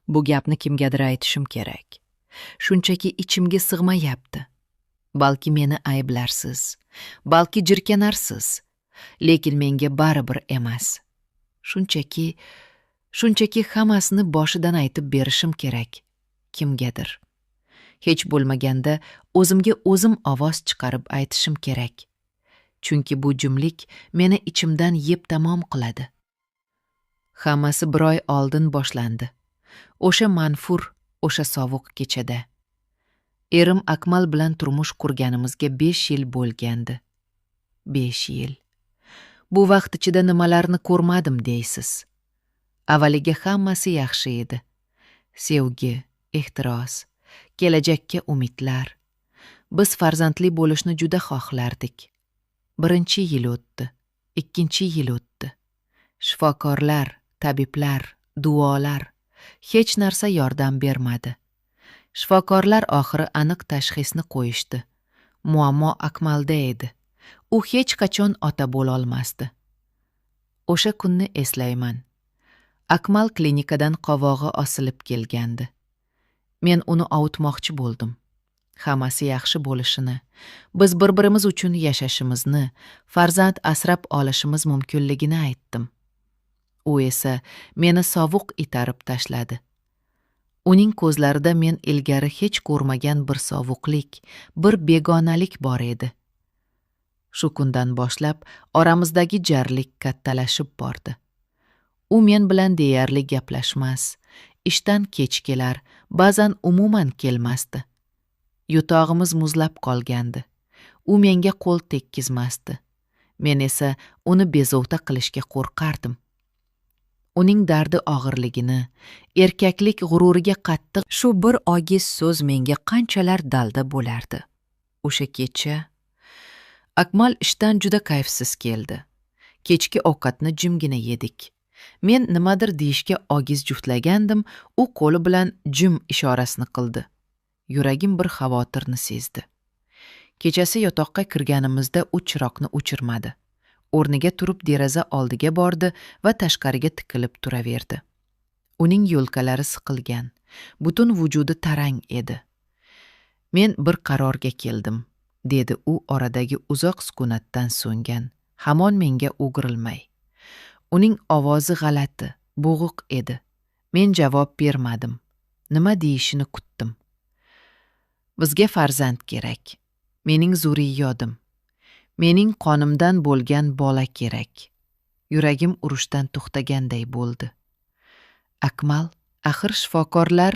Bu gapni kimgadir aytishim kerak. Shunchaki ichimga sig'mayapti. Balki meni ayblarsiz, balki jirkanarsiz, lekin menga baribir emas. Shunchaki hammasini boshidan aytib berishim kerak kimgadir. Hech bo'lmaganda o'zimga o'zim ovoz chiqarib aytishim kerak. Chunki bu jimlik meni ichimdan yeb tamom qiladi. Hammasi bir oy oldin boshlandi. O'sha manfur, o'sha sovuq kechada. Erim Akmal bilan turmush qurganimizga 5 yil bo'lgandi. 5 yil. Bu vaqt ichida nimalarni ko'rmadim deysiz. Avvaliga hammasi yaxshi edi. Sevgi, ehtiros, kelajakka umidlar. Biz farzandli bo'lishni juda xohlardik. Birinchi yil o'tdi, ikkinchi yil o'tdi. Shifokorlar, tabiblar, duolar, hech narsa yordam bermadi. Shifokorlar oxiri aniq tashxisni qo'yishdi. Muammo Akmalda edi. U hech qachon ota bo'lolmasdi. O'sha kunni eslayman. Akmal klinikadan qovog'i osilib kelgandi. Men uni ovutmoqchi bo'ldim. Hammasi yaxshi bo'lishini, biz bir-birimiz uchun yashashimizni, farzand asrab olishimiz mumkinligini aytdim. U esa meni sovuq itarib tashladi. Uning ko'zlarida men ilgari hech ko'rmagan bir sovuqlik, bir begonalik bor edi. Shu kundan boshlab oramizdagi jarlik kattalashib bordi. U men bilan deyarli gaplashmas, ishdan kech kelar, ba'zan umuman kelmasdi. Yutog'imiz muzlab qolgandi. U menga qo'l tekkizmasdi. Men esa uni bezovta qilishga qo'rqardim. Uning dardi og'irligini, erkaklik g'ururiga qattiq Shu bir ogiz so'z menga qanchalar dalda bo'lardi. O'sha kecha Akmal ishdan juda kayfsiz keldi. Kechki ovqatni jimgina yedik. Men nimadir deyishga ogiz juftlagandim, u qo'li bilan jim ishorasini qildi. Yuragim bir xavotirni sezdi. Kechasi yotoqqa kirganimizda u chiroqni o'chirmadi. O'rniga turib deraza oldiga bordi va tashqariga tikilib turaverdi. Uning yo'lkalari siqilgan, butun vujudi tarang edi. Men bir qarorga keldim, dedi u oradagi uzoq sukunatdan so'ngan, hamon menga o'girilmay. Uning ovozi g'alati, bo'g'iq edi. Men javob bermadim. Nima deyishini kutdim. Bizga farzand kerak. Mening zurriyodim. Mening qonimdan bo'lgan bola kerak. Yuragim urushdan to'xtaganday bo'ldi. Akmal, axir shifokorlar,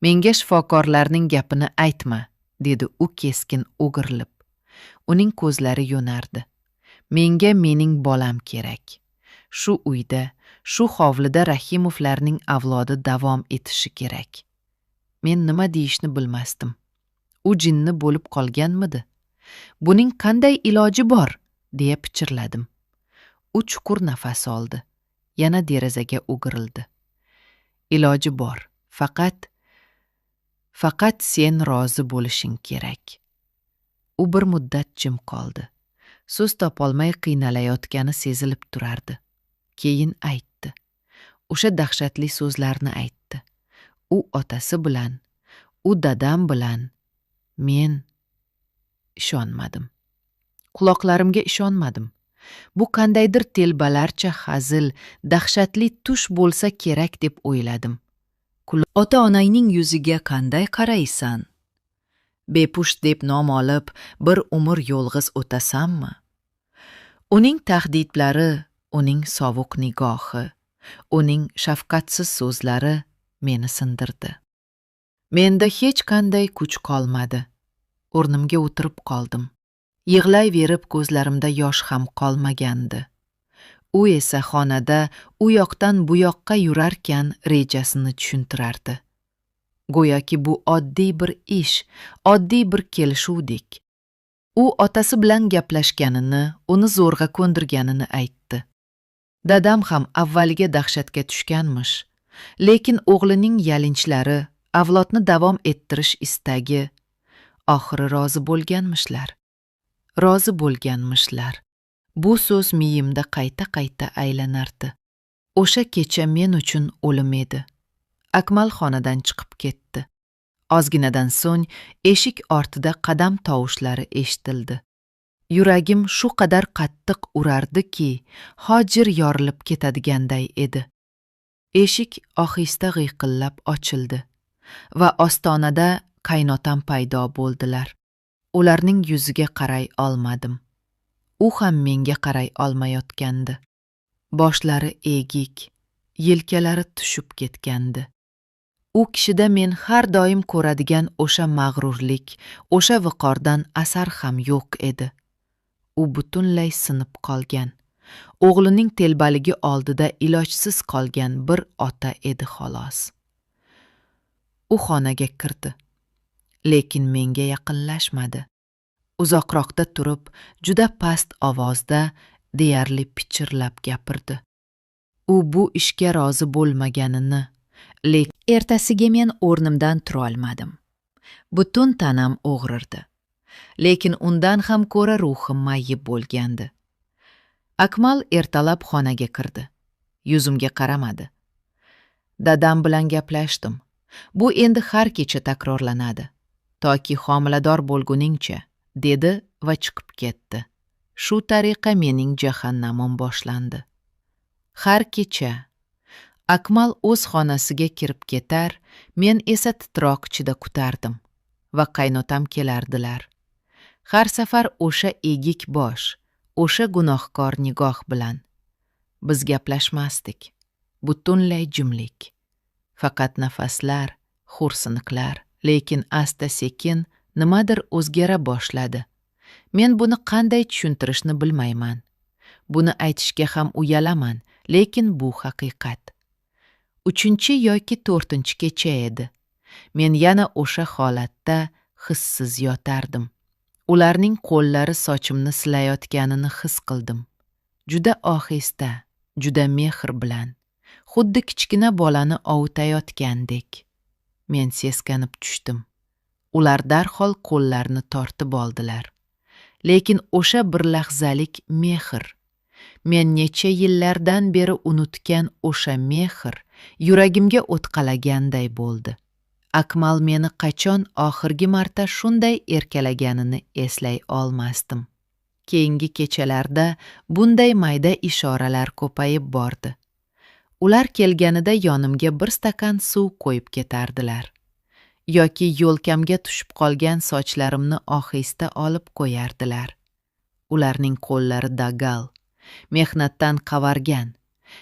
menga shifokorlarning gapini aytma, dedi u keskin o'girilib. Uning ko'zlari yonardi. Menga mening bolam kerak. Shu uyda, shu hovlida Rahimovlarning avlodi davom etishi kerak. Men nima deyishni bilmasdim. U jinni bo'lib qolganmidi? Buning qanday iloji bor? Deya pichirladim. U chuqur nafas oldi. Yana derazaga o'girildi. Iloji bor. Faqat sen rozi bo'lishing kerak. U bir muddat jim qoldi. So'z topolmay qiynalayotgani sezilib turardi. Keyin aytdi. O'sha dahshatli so'zlarni aytdi. U otasi bilan, u dadam bilan men ishonmadim. Quloqlarimga ishonmadim. Bu qandaydir telbalarcha hazil, dahshatli tush bo'lsa kerak deb o'yladim. Ota-onangning yuziga qanday qaraysan? Bepusht deb nom olib, bir umr yo'lg'iz o'tasanmi? Uning tahdidlari, uning sovuq nigohi, uning shafqatsiz so'zlari meni sindirdi. Menda hech qanday kuch qolmadi. O'rnimga o'tirib qoldim. Yig'layverib ko'zlarimda yosh ham qolmagandi. U esa xonada u yoqdan bu yoqqa yurarkan rejasini tushuntirardi. Go'yoki bu oddiy bir ish, oddiy bir kelishuvdek. U otasi bilan gaplashganini, uni zo'rg'a ko'ndirganini aytdi. Dadam ham avvaliga dahshatga tushganmish, lekin o'g'lining yalinchlari, avlodni davom ettirish istagi oxiri rozi bo'lganmishlar. Rozi bo'lganmishlar. Bu so'z miyimda qayta-qayta aylanardi. O'sha kecha men uchun o'lim edi. Akmal xonadan chiqib ketdi. Ozginadan so'ng eshik ortida qadam tovushlari eshitildi. Yuragim shu qadar qattiq urardiki, hozir yorilib ketadiganday edi. Eshik ohista g'iyqillab ochildi va ostonada qaynotam paydo bo'ldilar. Ularning yuziga qaray olmadim. U ham menga qaray olmayotgandi. Boshlari egik, yelkalari tushib ketgandi. U kishida men har doim ko'radigan o'sha mag'rurlik, o'sha viqordan asar ham yo'q edi. U butunlay sinib qolgan, o'g'lining telbaligi oldida ilojsiz qolgan bir ota edi xolos. U xonaga kirdi, lekin menga yaqinlashmadi. Uzoqroqda turib, juda past ovozda, deyarli pichirlab gapirdi. U bu ishga rozi bo'lmaganini, lekin Ertasiga men o'rnimdan turolmadim. Butun tanam og'rirdi. Lekin undan ham ko'ra ruhim mayib bo'lgandi. Akmal ertalab xonaga kirdi. Yuzimga qaramadi. Dadam bilan gaplashdim. Bu endi har kecha takrorlanadi. Toki homilador bo'lguningcha, dedi va chiqib ketdi. Shu tariqa mening jahannamim boshlandi. Har kecha Akmal o'z xonasiga kirib ketar, men esa titroq ichida kutardim va qaynotam kelardilar. Har safar o'sha egik bosh, o'sha gunohkor nigoh bilan. Biz gaplashmasdik. Butunlay jimlik. Faqat nafaslar, xo'rsiniqlar, lekin asta-sekin nimadir o'zgara boshladi. Men buni qanday tushuntirishni bilmayman. Buni aytishga ham uyalaman, lekin bu haqiqat. 3 yoki 4 kecha edi. Men yana o'sha holatda hissiz yotardim. Ularning qo'llari sochimni silayotganini his qildim. Juda ohista, juda mehr bilan, xuddi kichkina bolani ovutayotgandek. Men seskanib tushdim. Ular darhol qo'llarini tortib oldilar. Lekin o'sha bir lahzalik mehr, men necha yillardan beri unutgan o'sha mehr yuragimga o'tqalaganday bo'ldi. Akmal meni qachon oxirgi marta shunday erkalaganini eslay olmasdim. Keyingi kechalarda bunday mayda ishoralar ko'payib bordi. Ular kelganida yonimga bir stakan suv qo'yib ketardilar. Yoki yo'lkamga tushib qolgan sochlarimni ohista olib qo'yardilar. Ularning qo'llari dagal, mehnatdan qavargan.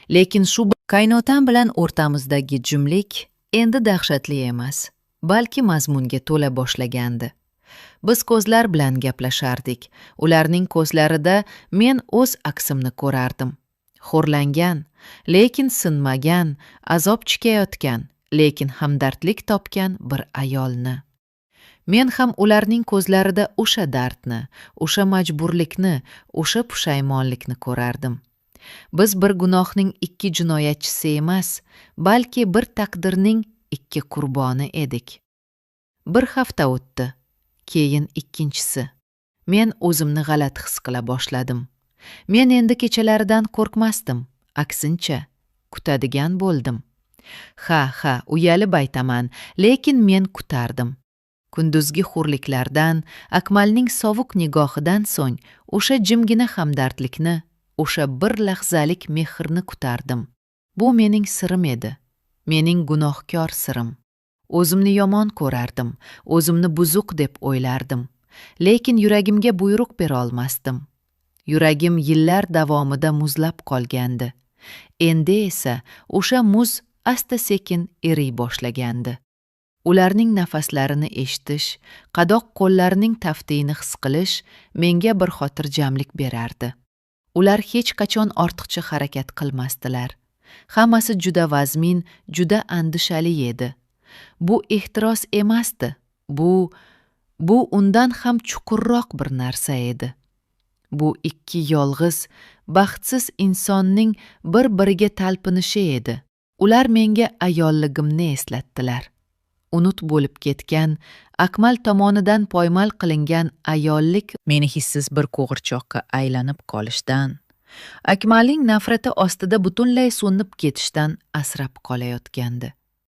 Lekin shu Qaynotam bilan o'rtamizdagi jimlik endi dahshatli emas, balki mazmunga to'la boshlagandi. Biz ko'zlar bilan gaplashardik. Ularning ko'zlarida men o'z aksimni ko'rardim. Xo'rlangan, lekin sinmagan, azob chekayotgan, lekin hamdardlik topgan bir ayolni. Men ham ularning ko'zlarida o'sha dardni, o'sha majburlikni, o'sha pushaymonlikni ko'rardim. Biz bir gunohning ikki jinoyatchisi emas, balki bir taqdirning ikki qurboni edik. Bir hafta o'tdi, keyin ikkinchisi. Men o'zimni g'alati his qila boshladim. Men endi kechalaridan qo'rqmasdim, aksincha kutadigan bo'ldim. Ha, ha, uyalib aytaman, lekin men kutardim. Kunduzgi xo'rliklardan, Akmalning sovuq nigohidan so'ng o'sha jimgina hamdardlikni, o'sha bir lahzalik mehrni kutardim. Bu mening sirim edi. Mening gunohkor sirim. O'zimni yomon ko'rardim, o'zimni buzuq deb o'ylardim. Lekin yuragimga buyruq bera olmasdim. Yuragim yillar davomida muzlab qolgandi. Endi esa o'sha muz asta-sekin eriy boshlagandi. Ularning nafaslarini eshitish, qadoq qo'llarining taftini his qilish menga bir xotirjamlik berardi. Ular hech qachon ortiqcha harakat qilmasdilar. Hammasi juda vazmin, juda andishali edi. Bu ehtiros emasdi. Bu undan ham chuqurroq bir narsa edi. Bu ikki yolg'iz, baxtsiz insonning bir-biriga talpinishi edi. Ular menga ayolligimni eslatdilar. Unut bo'lib ketgan, Akmal tomonidan poymol qilingan ayollik meni hissiz bir qo'g'irchoqqa aylanib qolishdan, Akmalning nafrati ostida butunlay so'nib ketishdan asrab qolayotgandi.